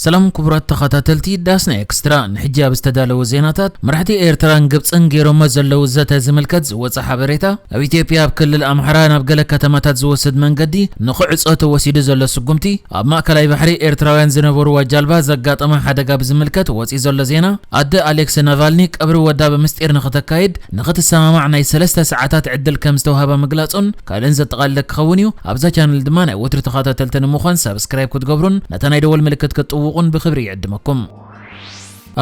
ሰላም ክቡራት ተኸታተልቲ ዳስና ኤክስትራ፣ ንሕጂ ኣብ ዝተዳለዉ ዜናታት፣ መራሕቲ ኤርትራን ግብጽን ገይሮሞ ዘለዉ ዘተ ዝምልከት ዝወጸ ሓበሬታ፣ ኣብ ኢትዮጵያ ኣብ ክልል ኣምሓራ ናብ ገለ ከተማታት ዝወስድ መንገዲ ንኽዕጾ ተወሲዱ ዘሎ ስጉምቲ፣ ኣብ ማእከላይ ባሕሪ ኤርትራውያን ዝነበርዋ ጃልባ ዘጋጠመ ሓደጋ ብዝምልከት ወጺኡ ዘሎ ዜና፣ ኣደ ኣሌክስ ናቫልኒ ቀብሪ ወዳ ብምስጢር ንኽተካይድ ንኽትሰማማዕ ናይ ሰለስተ ሰዓታት ዕድል ከም ዝተውሃባ ምግላጹን ካልእን ዘጠቓልለ ክኸውን እዩ። ኣብዛ ቻነል ድማ ናይ ወትሩ ተኸታተልቲ ንምዃን ሳብስክራይብ ክትገብሩን ነታ ናይ ደወል ምልክት ክትጥውቑን ብኽብሪ ይዕድመኩም።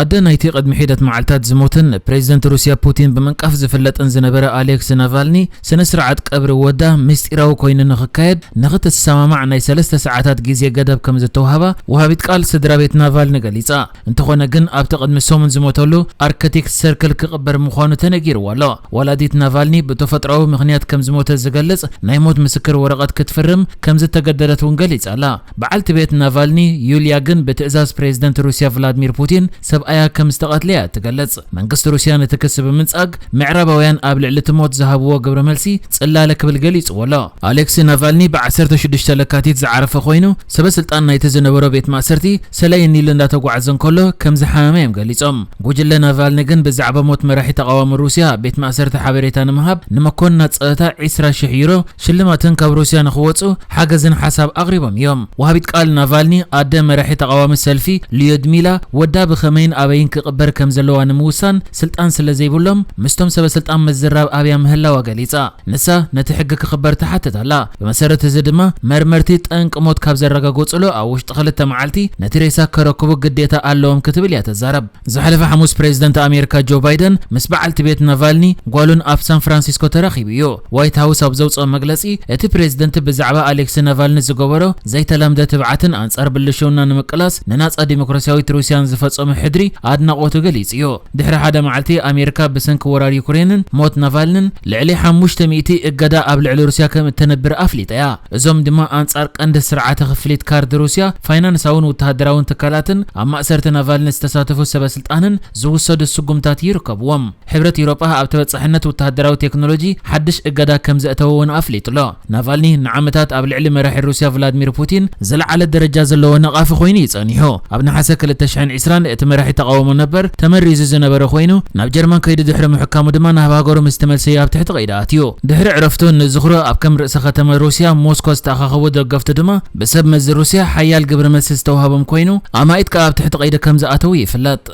ኣደ ናይቲ ቅድሚ ሒደት መዓልታት ዝሞተን ንፕሬዚደንት ሩስያ ፑቲን ብምንቃፍ ዝፍለጥን ዝነበረ ኣሌክስ ናቫልኒ፣ ስነ ስርዓት ቀብሪ ወዳ ምስጢራዊ ኮይኑ ንኽካየድ ንኽትሰማማዕ ናይ ሰለስተ ሰዓታት ግዜ ገደብ ከም ዝተውሃባ ወሃቢት ቃል ስድራ ቤት ናቫልኒ ገሊጻ። እንተኾነ ግን ኣብቲ ቅድሚ ሰሙን ዝሞተሉ ኣርክቲክ ሰርክል ክቕበር ምዃኑ ተነጊርዎ ኣሎ። ወላዲት ናቫልኒ ብተፈጥሮኣዊ ምኽንያት ከም ዝሞተ ዝገልጽ ናይ ሞት ምስክር ወረቐት ክትፍርም ከም ዝተገደደት እውን ገሊጻ ኣላ። በዓልቲ ቤት ናቫልኒ ዩልያ ግን ብትእዛዝ ፕሬዚደንት ሩስያ ቭላድሚር ፑቲን ሰብኣያ ከም ዝተቐትለያ ትገልጽ። መንግስቲ ሩስያ ነቲ ክሲ ብምንጻግ ምዕራባውያን ኣብ ልዕሊ እቲ ሞት ዝሃብዎ ግብረ መልሲ ጽላለ ክብል ገሊጽዎ ኣሎ። ኣሌክሲ ናቫልኒ ብ ዓሰርተ ሽዱሽተ ለካቲት ዝዓረፈ ኮይኑ ሰበ ስልጣን ናይቲ ዝነበሮ ቤት ማእሰርቲ ሰለየኒ ኢሉ እንዳተጓዓዘ እንከሎ ከም ዝሓመመ እዮም ገሊጾም። ጉጅለ ናቫልኒ ግን ብዛዕባ ሞት መራሒ ተቓዋሚ ሩስያ ቤት ማእሰርቲ ሓበሬታ ንምሃብ ንመኮንናት ጸጥታ ዕስራ ሽሕ ዩሮ ሽልማትን ካብ ሩስያ ንኽወጹ ሓገዝን ሓሳብ ኣቕሪቦም እዮም። ወሃቢት ቃል ናቫልኒ ኣደ መራሒ ተቓዋሚ ሰልፊ ሊዮድሚላ ወዳ ብኸመይን ኣበይን ክቕበር ከም ዘለዋ ንምውሳን ስልጣን ስለ ዘይብሎም ምስቶም ሰበ ስልጣን ምዝራብ ኣብያ ምህላዋ ገሊጻ። ንሳ ነቲ ሕጊ ክኽበር ትሓትት ኣላ። ብመሰረት እዚ ድማ መርመርቲ ጠንቂ ሞት ካብ ዘረጋገጹሉ ኣብ ውሽጢ ክልተ መዓልቲ ነቲ ሬሳ ከረክቡ ግዴታ ኣለዎም ክትብል እያ ተዛረብ። ዝሓለፈ ሓሙስ ፕሬዚደንት ኣሜሪካ ጆ ባይደን ምስ በዓልቲ ቤት ናቫልኒ ጓሉን ኣብ ሳን ፍራንሲስኮ ተራኺቡ እዩ። ዋይት ሃውስ ኣብ ዘውፅኦ መግለፂ እቲ ፕሬዚደንት ብዛዕባ ኣሌክሲ ናቫልኒ ዝገበሮ ዘይተለምደ ትብዓትን ኣንጻር ብልሽውና ንምቅላስ ንናጻ ዲሞክራሲያዊት ሩስያን ዝፈጸሞ ሕድሪ ኣድናቖቱ ገሊጹ እዩ። ድሕሪ ሓደ መዓልቲ ኣሜሪካ ብሰንኪ ወራር ዩክሬንን ሞት ናቫልንን ልዕሊ ሓሙሽተ ሚእቲ እገዳ ኣብ ልዕሊ ሩስያ ከም እተነብር ኣፍሊጣ እያ። እዞም ድማ ኣንጻር ቀንዲ ስርዓተ ክፍሊት ካርድ ሩስያ፣ ፋይናንሳውን ወተሃደራውን ትካላትን ኣብ ማእሰርቲ ናቫልኒ ዝተሳተፉ ሰበ ስልጣንን ዝውሰዱ ስጉምታት ይርከብዎም። ሕብረት ኤውሮጳ ኣብ ተበጻሕነት ወተሃደራዊ ቴክኖሎጂ ሓድሽ እገዳ ከም ዘእተወ እውን ኣፍሊጡ ኣሎ። ናቫልኒ ንዓመታት ኣብ ልዕሊ መራሒ ሩስያ ቭላድሚር ፑቲን ዝለዓለ ደረጃ ዘለዎ ነቓፊ ኮይኑ እዩ ጸኒሑ። ኣብ ነሓሰ ክልተ ሽሕን ዕስራን እቲ መራሒ ተቓውሞ ነበር ተመሪዙ ዝነበረ ኮይኑ፣ ናብ ጀርመን ከይዱ ድሕሪ ምሕካሙ ድማ ናብ ሃገሩ ምስ ተመልሰ እዩ ኣብ ትሕቲ ቀይዲ ኣትዩ። ድሕሪ ዕረፍቱ ንዝኽሮ ኣብ ከም ርእሰ ከተማ ሩስያ ሞስኮ ዝተኣኻኸቡ ደገፍቱ ድማ ብሰብ መዚ ሩስያ ሓያል ግብረ መልሲ ዝተውሃቦም ኮይኑ፣ ኣማኢት ከኣ ኣብ ትሕቲ ቀይዲ ከም ዝኣተዉ ይፍለጥ።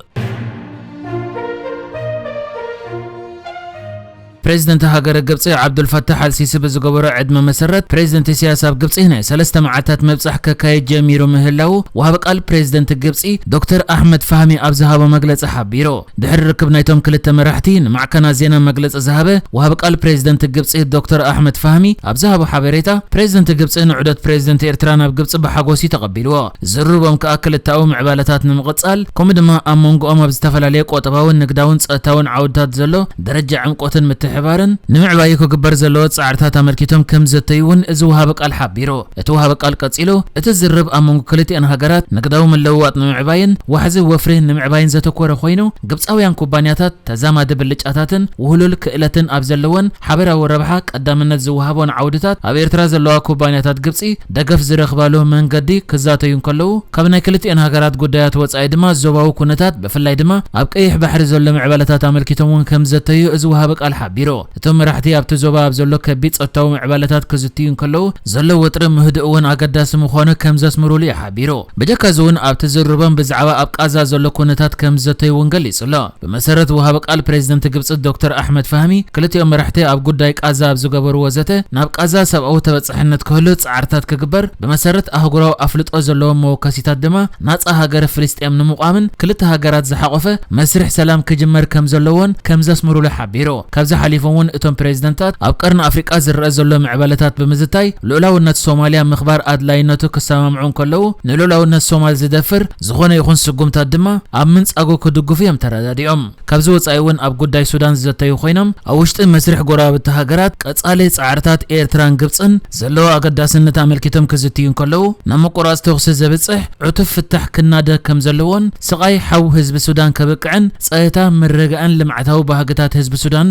ፕሬዚደንት ሃገረ ግብፂ ዓብዱልፈታሕ ኣልሲሲ ብዝገበሮ ዕድመ መሰረት ፕሬዚደንት ኢሳያስ ኣብ ግብፂ ናይ ሰለስተ መዓልታት ምብፃሕ ከካየድ ጀሚሩ ምህላዉ ወሃቢ ቃል ፕሬዚደንት ግብፂ ዶክተር ኣሕመድ ፋህሚ ኣብ ዝሃቦ መግለፂ ሓቢሩ። ድሕሪ ርክብ ናይቶም ክልተ መራሕቲ ንማዕከናት ዜና መግለፂ ዝሃበ ወሃቢ ቃል ፕሬዚደንት ግብፂ ዶክተር ኣሕመድ ፋህሚ ኣብ ዝሃቦ ሓበሬታ፣ ፕሬዚደንት ግብፂ ንዑደት ፕሬዚደንት ኤርትራ ናብ ግብፂ ብሓጎስ እዩ ተቐቢልዎ። ዝርርቦም ከኣ ክልተኣዊ ምዕባለታት ንምቕጻል ከምኡ ድማ ኣብ መንጎኦም ኣብ ዝተፈላለየ ቆጠባውን ንግዳውን ጸጥታውን ዓውድታት ዘሎ ደረጃ ዕምቆትን ምትሕባርን ንምዕባዩ ክግበር ዘለዎ ጻዕርታት ኣመልኪቶም ከም ዘተዩ እውን እዚ ወሃቢ ቃል ሓቢሩ። እቲ ወሃቢ ቃል ቀጺሉ፣ እቲ ዝርርብ ኣብ መንጎ ክልቲኣን ሃገራት ንግዳዊ ምልውዋጥ ንምዕባይን ዋሕዚ ወፍሪ ንምዕባይን ዘተኮረ ኮይኑ፣ ግብጻውያን ኩባንያታት ተዛማዲ ብልጫታትን ውህሉል ክእለትን ኣብ ዘለወን ሓበራዊ ረብሓ ቀዳምነት ዝወሃቦን ዓውድታት ኣብ ኤርትራ ዘለዋ ኩባንያታት ግብጺ ደገፍ ዝረኽባሉ መንገዲ ክዛተዩ እንከለዉ፣ ካብ ናይ ክልቲኤን ሃገራት ጉዳያት ወጻኢ ድማ ዞባዊ ኩነታት ብፍላይ ድማ ኣብ ቀይሕ ባሕሪ ዘሎ ምዕባለታት ኣመልኪቶም እውን ከም ዘተዩ እዚ ወሃቢ ቃል ሓቢሩ። እቶም መራሕቲ ኣብቲ ዞባ ኣብ ዘሎ ከቢድ ጸጥታዊ ምዕባለታት ክዝትዩ እንከለዉ ዘሎ ወጥሪ ምህድእ እውን ኣገዳሲ ምዃኑ ከም ዘስምሩሉ እዩ ሓቢሩ። ብጀካ እዚ እውን ኣብቲ ዝርርቦም ብዛዕባ ኣብ ቃዛ ዘሎ ኩነታት ከም ዘተዩ እውን ገሊጹ ኣሎ። ብመሰረት ወሃቢ ቃል ፕሬዚደንት ግብጺ ዶክተር ኣሕመድ ፋህሚ፣ ክልቲኦም መራሕቲ ኣብ ጉዳይ ቃዛ ኣብ ዝገበርዎ ዘተ፣ ናብ ቃዛ ሰብኣዊ ተበጻሕነት ክህሉ ጻዕርታት ክግበር፣ ብመሰረት ኣህጉራዊ ኣፍልጦ ዘለዎም መወከሲታት ድማ ናጻ ሃገረ ፍልስጤም ንምቋምን ክልተ ሃገራት ዝሓቖፈ መስርሕ ሰላም ክጅመር ከም ዘለዎን ከም ዘስምሩሉ ሓቢሩ። ካብዚ ሓሊፎም እውን እቶም ፕሬዚደንታት ኣብ ቀርኒ ኣፍሪቃ ዝረአ ዘሎ ምዕባለታት ብምዝታይ ልኡላውነት ሶማልያ ምኽባር ኣድላይነቱ ክሰማምዑ እንከለዉ፣ ንልኡላውነት ሶማል ዝደፍር ዝኾነ ይኹን ስጉምታት ድማ ኣብ ምንጻጉ ክድግፉ እዮም ተረዳዲኦም። ካብዚ ወጻኢ እውን ኣብ ጉዳይ ሱዳን ዝዘተዩ ኮይኖም፣ ኣብ ውሽጢ መስርሕ ጎረባብቲ ሃገራት ቀጻሊ ጻዕርታት ኤርትራን ግብጽን ዘለዎ ኣገዳስነት ኣመልኪቶም ክዝትዩ እንከለዉ፣ ናብ ምቁራጽ ተኹሲ ዘብጽሕ ዕቱብ ፍታሕ ክናደ ከም ዘለዎን ስቓይ ሓው ህዝቢ ሱዳን ከብቅዕን ጸጥታ፣ ምርግጋእን ልምዓታዊ ባህግታት ህዝቢ ሱዳን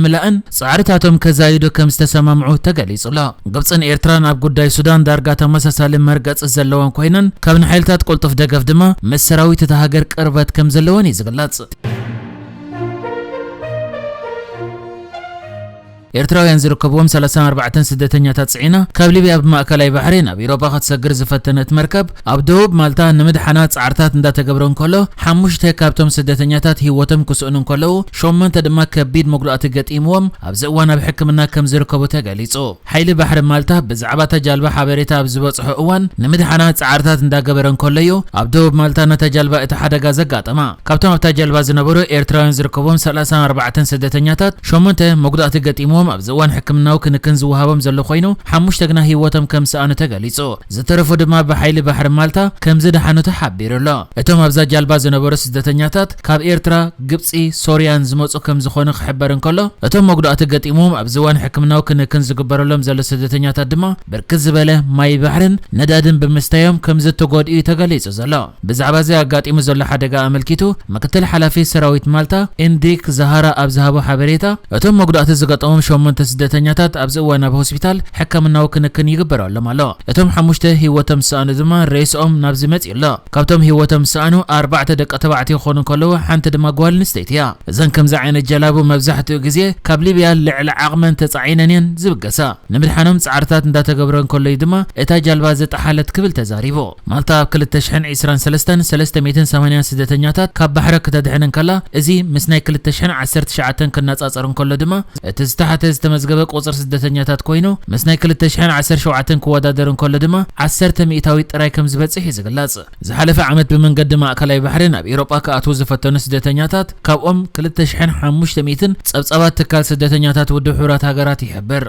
ምላእን ጻዕርታቶም ከዛይዱ ከም ዝተሰማምዑ ተገሊጹ ኣሎ። ግብጽን ኤርትራን ኣብ ጉዳይ ሱዳን ዳርጋ ተመሳሳሊ መርገጽ ዘለወን ኮይነን፣ ካብ ንሓይልታት ቅልጡፍ ደገፍ ድማ ምስ ሰራዊት እታ ሃገር ቅርበት ከም ዘለወን እዩ ዝግለጽ። ኤርትራውያን ዝርከብዎም ሰላሳን ኣርባዕተን ስደተኛታት ጽዒና ካብ ሊብያ ብማእከላይ ባሕሪ ናብ ኤውሮጳ ክትሰግር ዝፈተነት መርከብ፣ ኣብ ደቡብ ማልታ ንምድሓና ጻዕርታት እንዳተገብረ እንከሎ፣ ሓሙሽተ ካብቶም ስደተኛታት ህይወቶም ክስእኑ እንከለዉ፣ ሸሞንተ ድማ ከቢድ መጉዳእቲ ገጢምዎም ኣብ እዚ እዋን ኣብ ሕክምና ከም ዝርከቡ ተገሊጹ። ሓይሊ ባሕሪ ማልታ ብዛዕባ እታ ጃልባ ሓበሬታ ኣብ ዝበጽሖ እዋን፣ ንምድሓና ጻዕርታት እንዳገበረ እንከሎ እዩ ኣብ ደቡብ ማልታ ነታ ጃልባ እቲ ሓደጋ ዘጋጠማ። ካብቶም ኣብታ ጃልባ ዝነበሩ ኤርትራውያን ዝርከብዎም ሰላሳን ኣርባዕተን ስደተኛታት፣ ሸሞንተ መጉዳእቲ ገጢምዎም ኣብዚ እዋን ሕክምናዊ ክንክን ዝወሃቦም ዘሎ ኮይኑ፣ ሓሙሽተ ግና ህይወቶም ከም ዝሰኣኑ ተገሊጹ። ዝተረፉ ድማ ብሓይሊ ባሕሪ ማልታ ከም ዝደሓኑ ተሓቢሩ ኣሎ። እቶም ኣብዛ ጃልባ ዝነበሩ ስደተኛታት ካብ ኤርትራ፣ ግብጺ፣ ሶርያን ዝመጹ ከም ዝኾኑ ክሕበር እንከሎ፣ እቶም መጉዳእቲ ገጢምዎም ኣብዚ እዋን ሕክምናዊ ክንክን ዝግበረሎም ዘሎ ስደተኛታት ድማ ብርክት ዝበለ ማይ ባሕርን ነዳድን ብምስታዮም ከም ዝተጎድኡ እዩ ተገሊጹ ዘሎ። ብዛዕባ እዚ ኣጋጢሙ ዘሎ ሓደጋ ኣመልኪቱ፣ ምክትል ሓላፊ ሰራዊት ማልታ ኤንድሪክ ዛሃራ ኣብ ዝሃቦ ሓበሬታ፣ እቶም መጉዳእቲ ዝገጠሞም ሸሞንተ ስደተኛታት ኣብዚ እዋን ኣብ ሆስፒታል ሕክምናዊ ክንክን ይግበረሎም ኣሎ። እቶም ሓሙሽተ ህይወቶም ዝሰኣኑ ድማ ሬስኦም ናብዚ መጺኡ ኣሎ። ካብቶም ህይወቶም ዝሰኣኑ ኣርባዕተ ደቂ ተባዕትዮ ክኾኑ እንከለዉ፣ ሓንቲ ድማ ጓል ኣንስተይቲ እያ። እዘን ከምዚ ዓይነት ጀላቡ መብዛሕትኡ ግዜ ካብ ሊብያ ልዕሊ ዓቕመን ተጻዒነን እየን ዝብገሳ። ንምድሓኖም ጻዕርታት እንዳተገብረ እንከሎ እዩ ድማ እታ ጃልባ ዝጠሓለት ክብል ተዛሪቡ። ማልታ ኣብ ክልተ ሽሕን ዕስራን ሰለስተን ሰለስተ ሚእትን ሰማንያን ስደተኛታት ካብ ባሕሪ ክተድሕን እንከላ፣ እዚ ምስ ናይ ክልተ ሽሕን ዓሰርተ ትሽዓተን ክነጻጸር እንከሎ ድማ፣ እቲ ዝተሓተ ዝተመዝገበ ቁጽሪ ስደተኛታት ኮይኑ፣ ምስ ናይ ክልተ ሽሕን ዓሰርተ ሸውዓተን ክወዳደር እንከሎ ድማ፣ ዓሰርተ ሚእታዊት ጥራይ ከም ዝበጽሕ እዩ ዝግለጽ። ዝሓለፈ ዓመት ብመንገዲ ማእከላይ ባሕሪ ናብ ኤውሮጳ ክኣትዉ ዝፈተኑ ስደተኛታት፣ ካብኦም ክልተ ሽሕን ሓሙሽተ ሚእትን ጸብጻባት ትካል ስደተኛታት ውድብ ሕቡራት ሃገራት ይሕብር።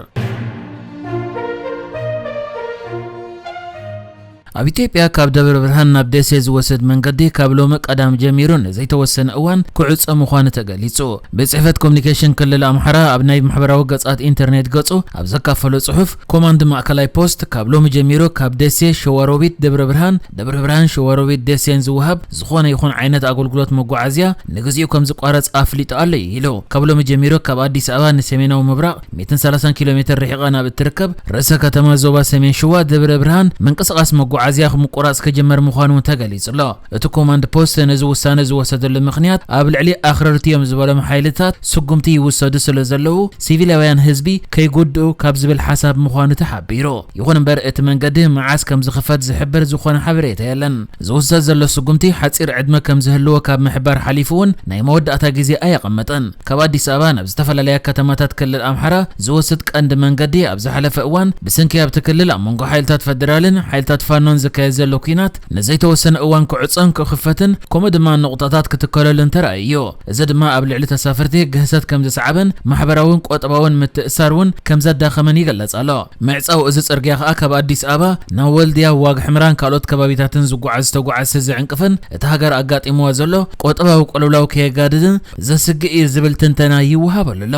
ኣብ ኢትዮጵያ ካብ ደብረ ብርሃን ናብ ደሴ ዝወስድ መንገዲ ካብ ሎሚ ቀዳም ጀሚሩ ንዘይተወሰነ እዋን ክዕጾ ምዃኑ ተገሊጹ። ቤት ጽሕፈት ኮሙኒኬሽን ክልል ኣምሓራ ኣብ ናይ ማሕበራዊ ገጻት ኢንተርኔት ገጹ ኣብ ዘካፈሎ ጽሑፍ፣ ኮማንድ ማእከላይ ፖስት ካብ ሎሚ ጀሚሩ ካብ ደሴ፣ ሸዋሮቢት፣ ደብረ ብርሃን፣ ደብረ ብርሃን፣ ሸዋሮቢት፣ ደሴን ዝወሃብ ዝኾነ ይኹን ዓይነት ኣገልግሎት መጓዓዝያ ንግዚኡ ከም ዝቋረጽ ኣፍሊጡ ኣሎ ኢሉ። ካብ ሎሚ ጀሚሩ ካብ ኣዲስ ኣበባ ንሰሜናዊ ምብራቕ ሚእትን ሰላሳን ኪሎ ሜትር ርሒቓ ናብ እትርከብ ርእሰ ከተማ ዞባ ሰሜን ሽዋ ደብረ ብርሃን ምንቅስቓስ መጓዓዝያ ምቁራጽ ክጅመር ምዃኑ እውን ተገሊጹ ኣሎ። እቲ ኮማንድ ፖስት ነዚ ውሳነ ዝወሰደሉ ምኽንያት ኣብ ልዕሊ ኣኽረርቲ እዮም ዝበሎም ሓይልታት ስጉምቲ ይውሰዱ ስለ ዘለዉ ሲቪላውያን ህዝቢ ከይጉድኡ ካብ ዝብል ሓሳብ ምዃኑ ተሓቢሩ። ይኹን እምበር እቲ መንገዲ መዓስ ከም ዝኽፈት ዝሕብር ዝኾነ ሓበሬታ የለን። ዝውሰድ ዘሎ ስጉምቲ ሓጺር ዕድመ ከም ዝህልዎ ካብ ምሕባር ሓሊፉ እውን ናይ መወዳእታ ግዜ ኣየቐመጠን። ካብ ኣዲስ ኣበባ ናብ ዝተፈላለያ ከተማታት ክልል ኣምሓራ ዝወስድ ቀንዲ መንገዲ ኣብ ዝሓለፈ እዋን ብሰንኪ ኣብቲ ክልል ኣብ መንጎ ሓይልታት ፈደራልን ሓይልታት ፋኖን ዝካየድ ዘሎ ኲናት ንዘይተወሰነ እዋን ክዕጾን ክኽፈትን ከምኡ ድማ ንቑጣታት ክትከለሉን ተራእዩ እዩ። እዚ ድማ ኣብ ልዕሊ ተሳፈርቲ ግህሰት ከም ዘስዓበን ማሕበራውን ቆጠባውን ምትእሳር እውን ከም ዘዳኸመን ይግለጽ ኣሎ። ምዕጻው እዚ ጽርግያ ከኣ ካብ ኣዲስ ኣበባ ናብ ወልድያ፣ ዋግ ሕምራን ካልኦት ከባቢታትን ዝጓዓዝ ተጓዓዝቲ ዘዕንቅፍን እቲ ሃገር ኣጋጢምዋ ዘሎ ቆጠባዊ ቅልውላው ከየጋድድን ዘስግእ እዩ ዝብል ትንተና ይወሃበሉ ኣሎ።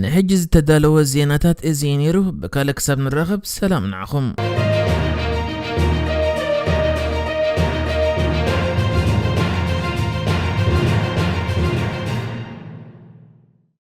ንሕጂ ዝተዳለወ ዜናታት እዚ እዩ ነይሩ። ብካልእ ክሳብ ንራኸብ ሰላም ንዓኹም።